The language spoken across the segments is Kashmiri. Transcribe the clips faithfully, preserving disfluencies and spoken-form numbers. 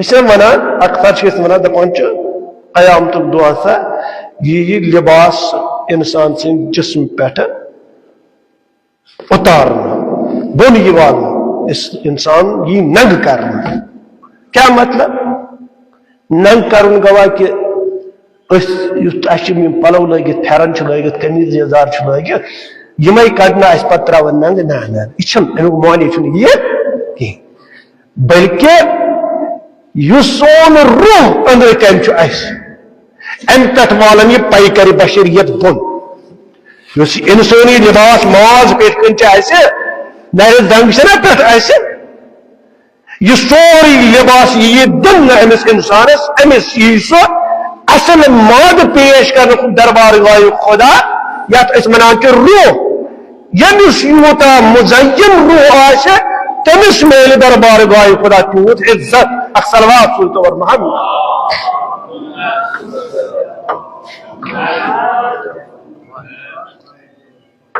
أسۍ چھِنہ ونان، اکثر چھِ أسۍ ونان، دپان چھِ، قیامتُک دۄہ ہسا یی یہِ لباس انسان سٕنٛدِ جسم پٮ۪ٹھٕ اُتارنہٕ، بۄن یی والنہٕ، اس-، انسان یی ننٛگہٕ کرنہٕ۔ کیٛاہ مطلب؟ ننٛگ کرُن گوٚوا کہِ أسۍ یُتھ اَسہِ چھِ یِم پَلو لٲگِتھ، پھٮ۪رن چھِ لٲگِتھ، قمیٖض یَزار چھِ لٲگِتھ، یِمَے کَڑنا اَسہِ پَتہٕ ترٛاوَن ننٛگہٕ؟ نہ، نہ، یہِ چھَنہٕ، اَمیُک معنی چھُنہٕ یہِ کِہیٖنۍ۔ بلکہِ یُس سون روح أنٛدرٕ کَنہِ چھُ اَسہِ، اَمہِ پٮ۪ٹھ والَن یہِ پیکرِ بشریت بۄن۔ یُس یہِ اِنسٲنی لباس ماز پٮ۪ٹھ کَنہِ چھِ اَسہِ، نَرِ زنٛگ چھَنہ پٮ۪ٹھ اَسہِ، یہِ سورُے لباس یی دِنہٕ أمِس اِنسانَس، أمِس یی سُہ اصل مادٕ پیش کرنہٕ دربار گاہہِ خدا، یَتھ أسۍ وَنان چھِ روح۔ ییٚمِس یوٗتاہ مُزین روح آسہِ، تٔمِس میلہِ دربار گاہہِ خدا تیوٗت عزت۔ اکھ صلوات سوٗزتو اور محمد۔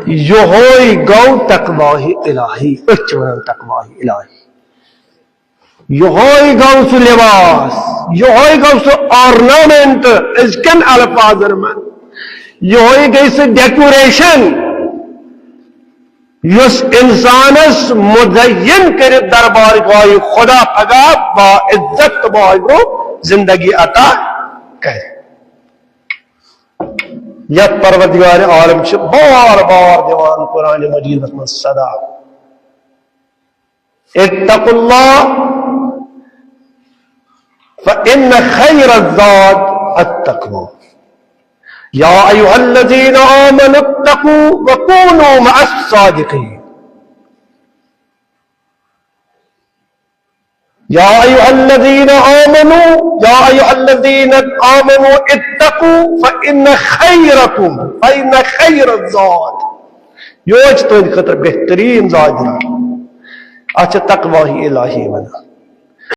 یہوے گوٚو تقواہ الہی، أسۍ چھِ وَنان تقواہ الہی۔ یہوے گوٚو سُہ لباس، یہوے گوٚو سُہ ornament، أزکٮ۪ن الفاظن منٛز۔ یہوے گٔے سُہ decoration، یُس اِنسانس مُزین کٔرِتھ دربار گاہہِ خدا پگاہ با عزت تہٕ با آبرو زندگی عطا کرِ۔ یتھ پروردگار عالم چھِ بار بار دِوان قرآن مجیدس منٛز صدا، اتقوا اللہ فإن خیر الزاد التقوی۔ یا ایھا الذین آمنوا اتقوا وکونوا مع الصادقین۔ یا ایھا الذین آمنوا، یا ایھا الذین آمنوا اتقوا فإن خیرکم، فإن خیر الزاد۔ یہوے چھُ تُہنٛدِ خٲطرٕ بہتریٖن زاد رٹُن۔ اتھ چھِ تقوی الہی ونان۔